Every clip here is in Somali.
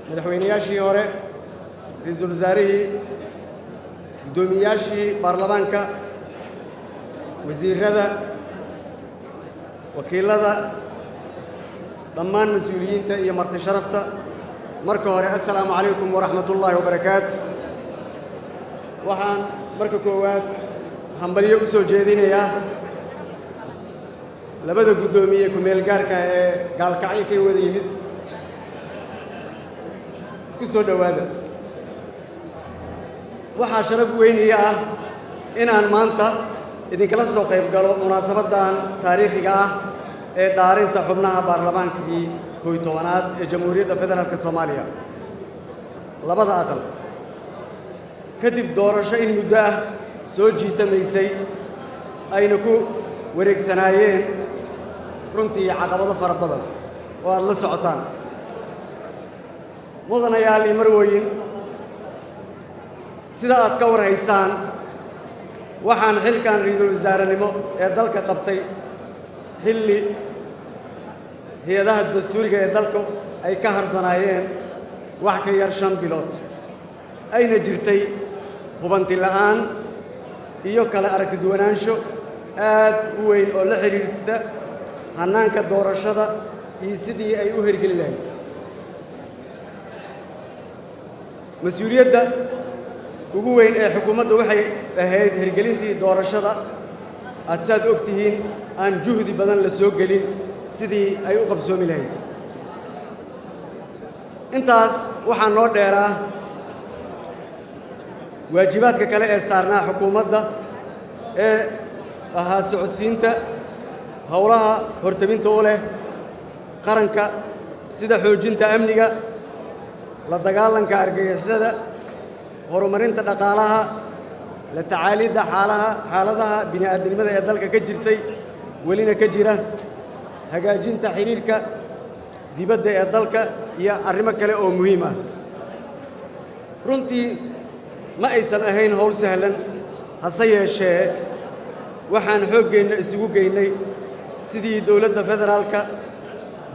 Madaxweynayaashii hore, ra'iisul wasaarihii, guddoomiyayaashii baarlamaanka, wasiirada, wakiilada, dhammaan mas'uuliyiinta iyo marti sharafta, marka hore assalaamu calaykum waraxmatullaahi wabarakaat. Waxaan marka koowaad hambalyo u soo jeedinayaa labada guddoomiye ku-meel gaarka ee Gaalkacyo ka wada yimid. Ku soo dhowaada. Waxaa sharaf weyniya ah inaan maanta idinkala soo qayb galo munaasabaddan taariikhiga ah ee dhaarinta xubnaha baarlamaankii 11aad ee Jamhuuriyadda Federaalka Soomaaliya, labada aqal, kadib doorasho in muddo ah soo jiitamaysay, ayna ku wareegsanaayeen runtii caqabado fara badan oo aad la socotaan. Mudanayaal iyo marwooyin, sida aad ka war haysaan, waxaan xilkan ra'iisul wasaarenimo ee dalka qabtay xilli hay'adaha dastuuriga ee dalka ay ka harsanaayeen wax ka yar 5 bilood, ayna jirtay hubanti la'aan iyo kala aragti duwanaansho aad u weyn oo la xidhiirta hannaanka doorashada iyo sidii ay u hirgeli lahayd. Mas'uuliyadda ugu weyn ee xukuumadda waxay ahayd hirgelintii doorashada aad saad og tihiin aan juhdi badan la soo gelin sidii ay u qabsoomi lahayd. Intaas waxaa noo dheeraa waajibaadka kale ee saarnaa xukuumadda ee ahaa socodsiinta howlaha hortabinta u leh qaranka, sida xoojinta amniga, la dagaalanka argagixisada, horumarinta dhaqaalaha, la tacaalidda xaaladaha bini'aadinimada ee dalka ka jirtay welina ka jira, hagaajinta xidhiirka dibadda ee dalka iyo arrimo kale oo muhiim ah. Runtii ma aysan ahayn howl sahlan, hase yeeshee waxaan xooggeenna isugu geynay sidii dowladda federaalka,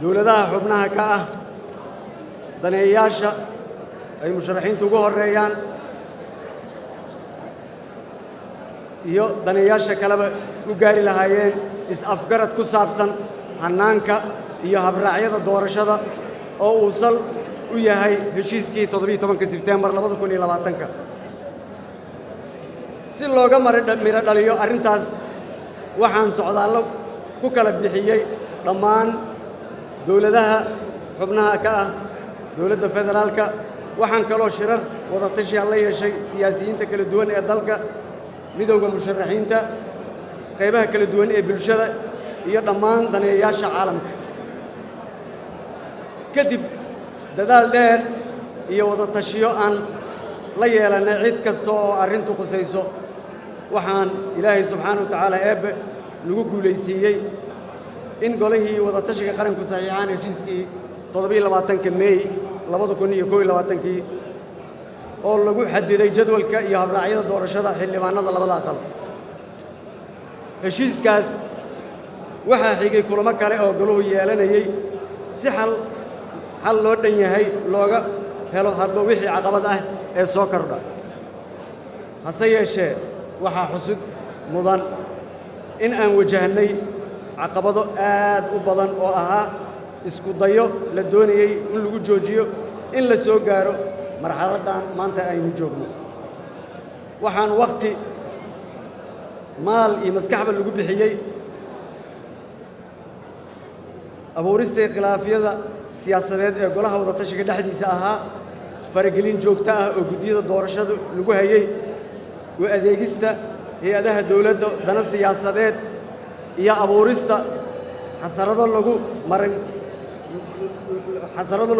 dowladaha xubnaha ka ah, daneeyayaasha ay musharaxiintu ugu horreeyaan iyo daneeyaasha kaleba u gaari lahaayeen is-afgarad ku saabsan hannaanka iyo habraacyada doorashada oo uu sal u yahay heshiiskii 17-ka Sebteembar 2020-ka. Si looga midho dhaliyo arrintaas, waxaan socdaallo ku kala bixiyey dhammaan dowladaha xubnaha ka ah dowladda federaalka. Waxaan kaloo shirar wadatashiya la yeeshay siyaasiyiinta kala duwan ee dalka, midowda musharaxiinta, qaybaha kala duwan ee bulshada iyo dhammaan daneeyayaasha caalamka. Kadib dadaal dheer iyo wadatashiyo aan la yeelannay cid kasta oo arrintu khusayso, waxaan Ilaahay subxaana wa tacaala eebbe nagu guulaysiiyey in golihii wadatashiga qaranku saxiixaan heshiiskii 27-ka Meey 2021-kii oo lagu xadiday jadwalka iyo habraacyada doorashada xildhibaanada labada aqal. Heshiiskaas waxaa xigay kulamo kale oo goluhu yeelanayey si xal loo dhan yahay looga helo hadba wixii caqabad ah ee soo kordha. Hase yeeshee waxaa xusud mudan in aan wajahnay caqabado aad u badan oo ahaa isku dayo la doonayey in lagu joojiyo in la soo gaaro marxaladdan maanta aynu joogno. Waxaan wakhti, maal iyo maskaxba lagu bixiyey abuuristii khilaafyada siyaasadeed ee golaha wadatashiga dhexdiisa ahaa, faragelin joogto ah oo guddiyada doorashada lagu hayey, u adeegista hay'adaha dawladda dana siyaasadeed iyo abuurista xasarado lagu marin xasarado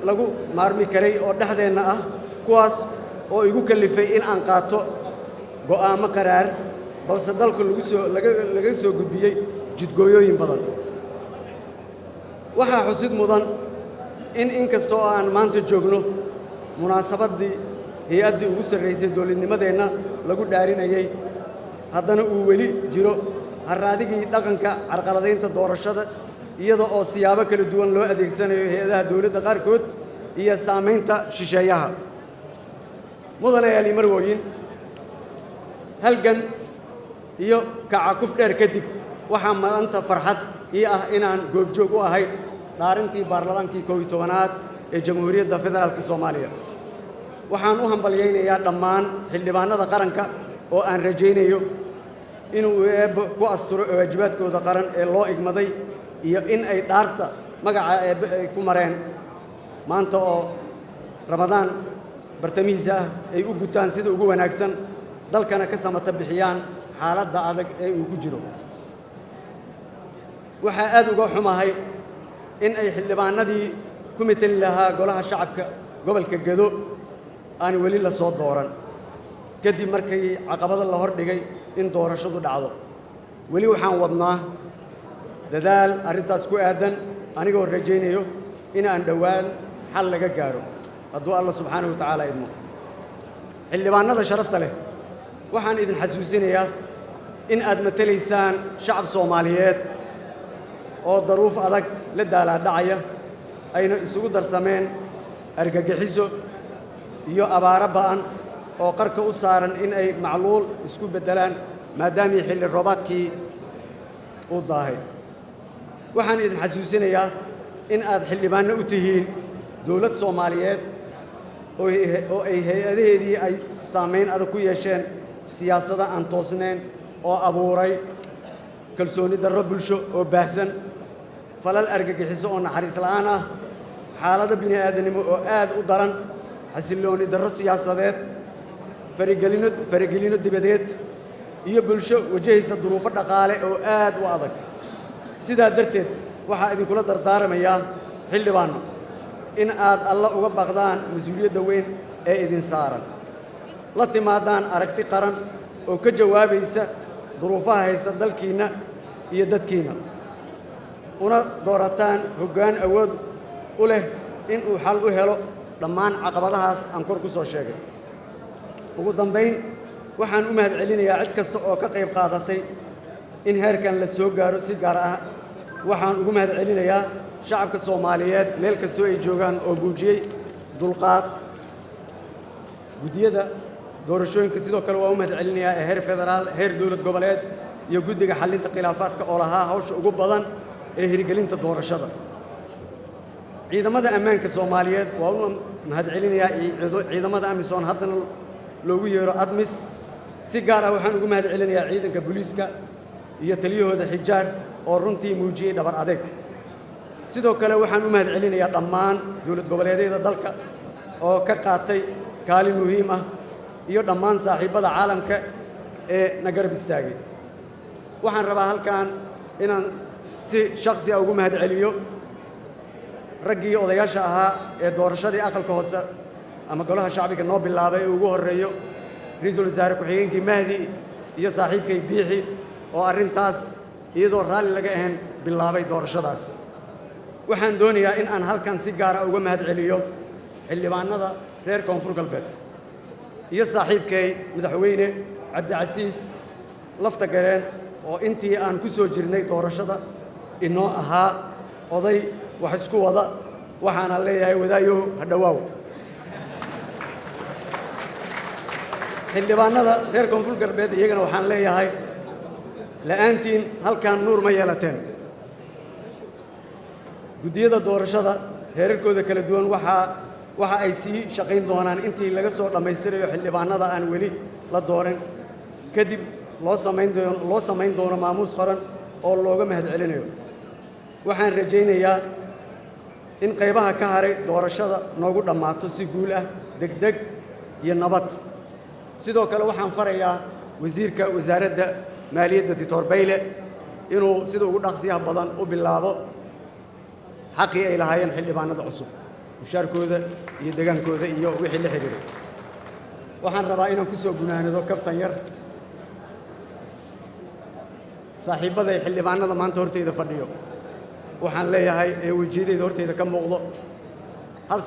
lagu maarmi karay oo dhexdeenna ah, kuwaas oo igu kallifay in aan qaato go'aamo qaraar, balse dalku lagu soo laga soo gudbiyey jidgooyooyin badan. Waxaa xusid mudan in inkasta oo aan maanta joogno munaasabaddii hay'addii ugu sarraysay dowladnimadeenna lagu dhaarinayey, haddana uu weli jiro harraadigii dhaqanka carqaladaynta doorashada, iyada oo siyaabo kala duwan loo adeegsanayo hay'adaha dawladda qaarkood Iyo saamaynta shisheeyaha. Mudanayaal iyo marwooyin, halgan iyo kacakuf dheer kadib, waxaa maanta farxad ii ah inaan goobjoog u ahay dhaarintii baarlamaankii 11aad ee Jamhuuriyadda Federaalka Soomaaliya. Waxaan u hambalyaynayaa dhammaan xildhibaanada qaranka oo aan rajaynayo inuu Eebbe ku asturo waajibaadkooda qaran ee loo igmaday iyo in ay dhaarta magaca Eebbe ay ku mareen maanta oo Ramadaan bartamihiisa ah ay u gutaan sida ugu wanaagsan, dalkana ka samata bixiyaan xaaladda adag ee uu ku jiro. Waxaa aad uga xumahay in ay xildhibaanadii ku meteli lahaa Golaha Shacabka gobolka Gedo aan weli la soo dooran, kadib markii caqabado la hor dhigay in doorashadu dhacdo. Weli waxaan wadnaa dadaal arrintaas ku aadan, anigoo rajaynayo in aan dhowaan xal laga gaaro hadduu Alla subxaanahu wa tacaala idmo. Xildhibaanada sharafta leh, waxaan idin xasuusinayaa in aad matelaysaan shacab Soomaaliyeed oo daruuf adag la daalaadhacaya, ayna isugu darsameen argagixiso iyo abaaro ba'an oo qarka u saaran in ay macluul isku beddelaan, maadaamii xilli roobaadkii uu daahay. Waxaan idin xasuusinayaa in aad xildhibaanno u tihiin dawlad Soomaaliyeed oo ay hay-adaheedii ay saamayn adag ku yeesheen siyaasada aan toosnayn oo abuuray kalsooni darro bulsho oo baahsan, falal argagixiso oo naxariis la'aan ah, xaalado bini'aadanimo oo aad u daran, xasillooni darro siyaasadeed, faragelinno dibadeed iyo bulsho wajahaysa duruufo dhaqaale oo aad u adag. Sidaa darteed, waxaa idinkula dardaaramayaa, xildhibaanno, in aad Alla uga baqdaan mas-uuliyadda weyn ee idin saaran, la timaadaan aragti qaran oo ka jawaabaysa duruufaha haysta dalkiinna iyo dadkiinna, una doorataan hoggaan awood u leh in uu xal u helo dhammaan caqabadahaas aan kor ku soo sheegay. Ugu dambayn, waxaan u mahad celinayaa cid kasta oo ka qayb qaadatay in heerkan la soo gaaro. Si gaar ah waxaan ugu mahad celinayaa shacabka Soomaaliyeed meel kastoo ay joogaan oo muujiyey dulqaad. Guddiyada doorashooyinka sidoo kale waa u mahad celinayaa ee heer federaal, heer dowlad goboleed iyo guddiga xallinta khilaafaadka oo lahaa hawsha ugu badan ee hirgelinta doorashada. Ciidamada ammaanka Soomaaliyeed waa u mahad celinayaa, ciidamada AMISOM, haddana loogu yeero ADMIS. Si gaar ah waxaan ugu mahad celinayaa ciidanka booliiska iyo taliyahooda Xijaar oo runtii muujiyey dhabar adeeg. Sidoo kale waxaan u mahad celinayaa dhammaan dowlad goboleedyada dalka oo ka qaatay kaalin muhiim ah iyo dhammaan saaxiibbada caalamka ee na garab istaagay. Waxaan rabaa halkan inaan si shakhsi ah ugu mahad celiyo raggii odayaasha ahaa ee doorashadii Aqalka Hoose ama Golaha Shacbiga noo bilaabay, ee ugu horreeyo ra-iisul wasaare ku-xigeenkii Mahdi iyo saaxiibkay Biixi oo arrintaas iyadoo raalli laga ahayn bilaabay doorashadaas. Waxaan doonayaa in aan halkan si gaara uga mahad celiyo xildhibaanada reer Koonfur Galbeed iyo saaxiibkay Madaxweyne Cabdicasiis Lafta Gareen oo intii aan ku soo jirnay doorashada inoo ahaa oday wax isku wada. Waxaana leeyahay, wadaayow, ha dhowaaw. Xildhibaanada reer Koonfur Galbeed iyagana waxaan leeyahay, la'aantiin halkan nuur ma yeelateen. Guddiyada doorashada heerarkooda kala duwan waxa ay sii shaqayn doonaan intii laga soo dhammaystirayo xildhibaanada aan weli la dooran, kadib loo samayn doono maamuus qaran oo looga mahad celinayo. Waxaan rajaynayaa in qaybaha ka haray doorashada noogu dhammaato si guul ah, degdeg iyo nabad. Sidoo kale waxaan farayaa wasiirka wasaaradda maaliyadda, Doctor Bayle, inuu sida ugu dhaqsiyaha badan u bilaabo xaqii ay lahaayeen xildhibaanada cusub, mushaarkooda iyo degaankooda iyo wixii la xidhiiray. Waxaan rabaa inaan ku soo gunaanado kaftan yar. Saaxiibbaday xildhibaanada maanta hortayda fadhiyo waxaan leeyahay, ee wejiyadayda hortayda ka muuqdo, hal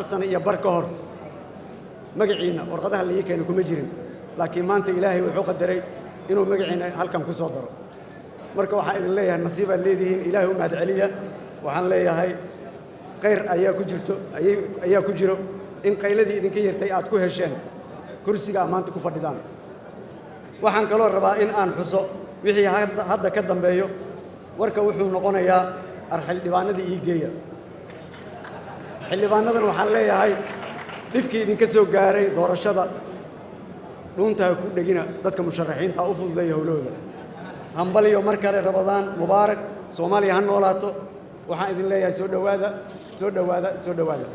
sano iyo bar ka hor magaciinna warqadaha la ii keena kuma jirin, laakiin maanta Ilaahay wuxuu qadaray inuu magaciinna halkan ku soo daro. Marka waxaan idin leeyahay, nasiibaad leedihiin, Ilaahay u mahad celiya. Waxaan leeyahay Khayr ayaa ku jirto, ayaa ku jiro in qayladii idinka yartay aad ku hesheen kursiga aad maanta ku fadhidaan. Waxaan kaloo rabaa in aan xuso wixii hadda ka dambeeyo warka wuxuu noqonayaa ar xildhibaanadii ii geeya. Xildhibaanadan waxaan leeyahay, dhibkii idinka soo gaaray doorashada dhuunta ha ku dhegina, dadka musharaxiinta u fududeeya howlahooda. Hambaliyo mar kale, Ramadaan mubaarak, Soomaaliya ha noolaato. Waxaan idin leeyahay soo dhowaada, soo dhowaada, soo dhowaada.